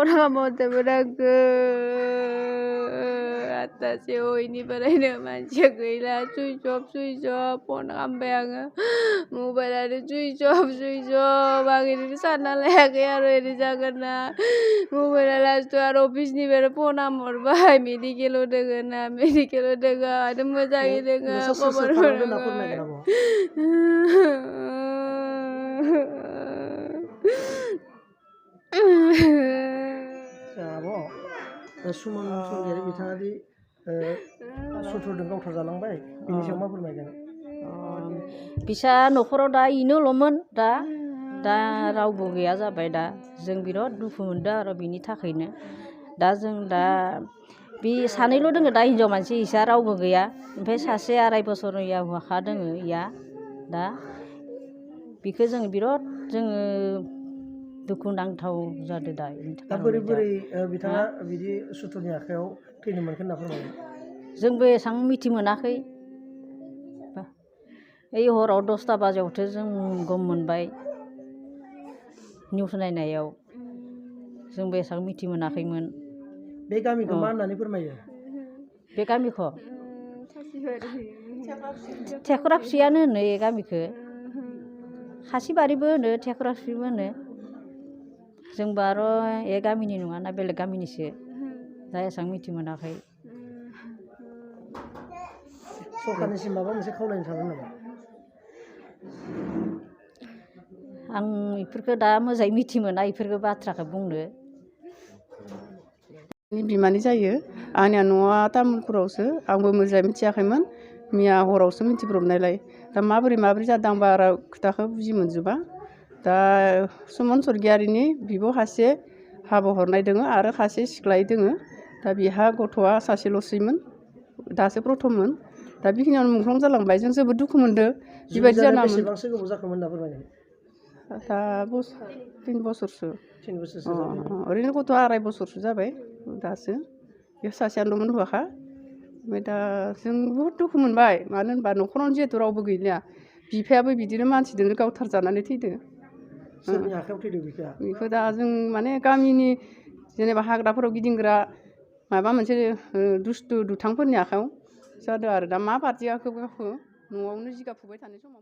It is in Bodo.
orang mau temenangku atasnya ini pada manja gila switch off phone sampai yang mobile ada switch off bang ini sana lagi harus ini jangan mobile last tuh office nih phone amor bahai medical dengan ada masa dengan kabar सुमन मुसुमगियारि बिथाङा दि सुथुरजों गावथार जालांबाय बिनि सायाव मा फोरमायगोन? बिसा न'खराव दा इनोल'मोन दा रावबो गैया जाबाय दा जों बिराद दुखु मोनदों आरो बिनि थाखायनो दा जों दा बे सानैल' दोङो दा हिनजाव मानसि इसा रावबो गैया ओमफ्राय सासे 2.5 बोसोरनि हौवासा दोङो इया दा बेखौ जों बिराद जोङो दुखु नांथाव जादों दा बोरै बिथाङा बिदि सुथुरनि आखायाव थैनो मोनखो होनना फोरमायो? जोंबो एसां मिथि मोनाखै ओइ हराव 10टा बाजियावसो जों गम मोनबाय निउस नायनायाव जोंबो एसां मिथि मोनाखैमोन। बे गामिखौ मा होननानै फोरमायो? बे गामिखौ थेखराफसियानो होनो ए गामिखौ खासिबारिबो होनो थेखराफसिबो होनो जोंबो आरो ए गामिनि नङाना बेलेग गामिनिसो दा एसां मिथि मोनाखै। सरकारनिसिम माबा मोनसे खावलायनो सानदों नामा? आं इफोरखौ दा मोजाङै मिथि मोना इफोरखौ बाथ्राखौ बुंनो। बिमानि जायो आंनिया न'आ तामुलपुरावसो आंबो मोजाङै मिथियाखैमोन मैया हरावसो मिथिब्रबनायलाय दा माबोरै जादों आं बारा खोथाखौ बुजि मोनजोबा दा सुमन स्वर्गियारिनि बिब' सासे हाबा हरनाय दोङो आरो सासे सिख्लाय दोङो दा बिहा गथ'आ सासेल'सैमोन दासो प्रथममोन दा बेखिनियावनो मुंख्लं जालांबाय जों जोबोद दुखु मोनदों बेबायदि जानानै बेसेबांसो गोबाव जाखोमोन होनना फोरमायगोन? दा 3 बोसोरसो ओरैनो गथ'आ 2.5 बोसोरसो जाबाय दासो बे सासेयाल'मोन हौवासा ओमफ्राय दा जों बुहुद दुखु मोनबाय मानो होनबा न'खरावनो जिहेथु रावबो गैलिया बिफायाबो बिदिनो मानसिजोंनो गावथार जानानै थैदों। सोरनि आखायाव थैदों बेखौ दा जों माने गामिनि जेनेबा हाग्राफोराव गिदिंग्रा माबा मोनसे दुस्थु दुथांफोरनि आखायाव जादों आरो दा मा बादियाखौ न'आवनो जिगाब फुबाय थानाय समाव